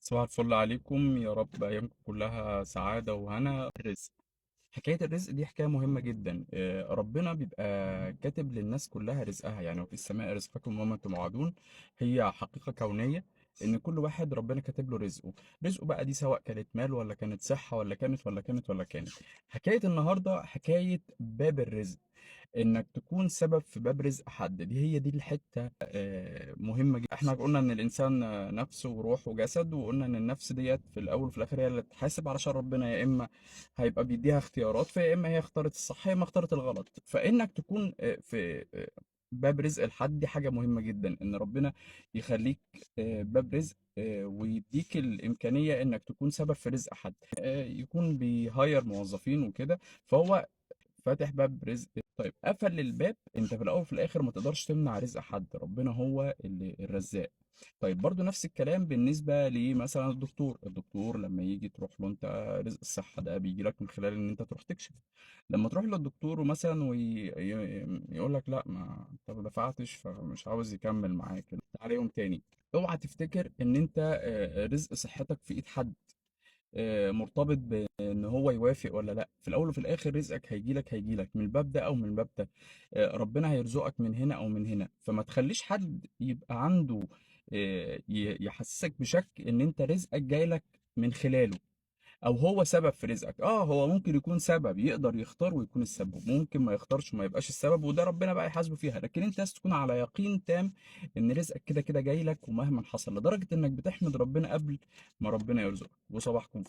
صباح الفل عليكم، يا رب أيامكم كلها سعادة وهنا. الرزق، حكاية الرزق دي حكاية مهمة جدا. ربنا بيبقى كاتب للناس كلها رزقها، يعني وفي السماء رزقكم وما توعدون. هي حقيقة كونية إن كل واحد ربنا كاتب له رزقه. رزقه بقى دي سواء كانت مال ولا كانت صحة ولا كانت ولا كانت ولا كانت. حكاية النهاردة حكاية باب الرزق، انك تكون سبب في باب رزق حد. دي هي دي الحتة مهمة جدا. احنا قلنا ان الانسان نفس وروح وجسد، وقلنا ان النفس ديت في الاول وفي الاخر هي اللي تحاسب، علشان ربنا يا اما هيبقى بيديها اختيارات، فيا اما هي اختارت الصح يا اما اختارت الغلط. فانك تكون في باب رزق لحد دي حاجة مهمة جدا، ان ربنا يخليك باب رزق ويديك الامكانية انك تكون سبب في رزق حد. يكون بيهاير موظفين وكده، فهو فاتح باب رزق. طيب قفل الباب، انت في الاول وفي الاخر ما تقدرش تمنع رزق حد، ربنا هو اللي الرزاق. طيب برضو نفس الكلام بالنسبة لمثلا الدكتور. الدكتور لما يجي تروح له انت، رزق الصحة ده بيجي لك من خلال ان انت تروح تكشف. لما تروح للدكتور مثلا ويقول لك لا، ما انت ما دفعتش، فمش عاوز يكمل معاك عليهم تاني. اوعى تفتكر ان انت رزق صحتك في ايد حد، مرتبط بان هو يوافق ولا لا. في الاول وفي الاخر رزقك هيجيلك، هيجيلك من الباب ده او من الباب ده. ربنا هيرزقك من هنا او من هنا. فما تخليش حد يبقى عنده يحسسك بشك ان انت رزقك جايلك من خلاله او هو سبب في رزقك. هو ممكن يكون سبب، يقدر يختار ويكون السبب، ممكن ما يختارش وما يبقاش السبب، وده ربنا بقى يحاسبه فيها. لكن انت لازم تكون على يقين تام ان رزقك كده كده جاي لك، ومهما حصل، لدرجة انك بتحمد ربنا قبل ما ربنا يرزقك. وصباحكم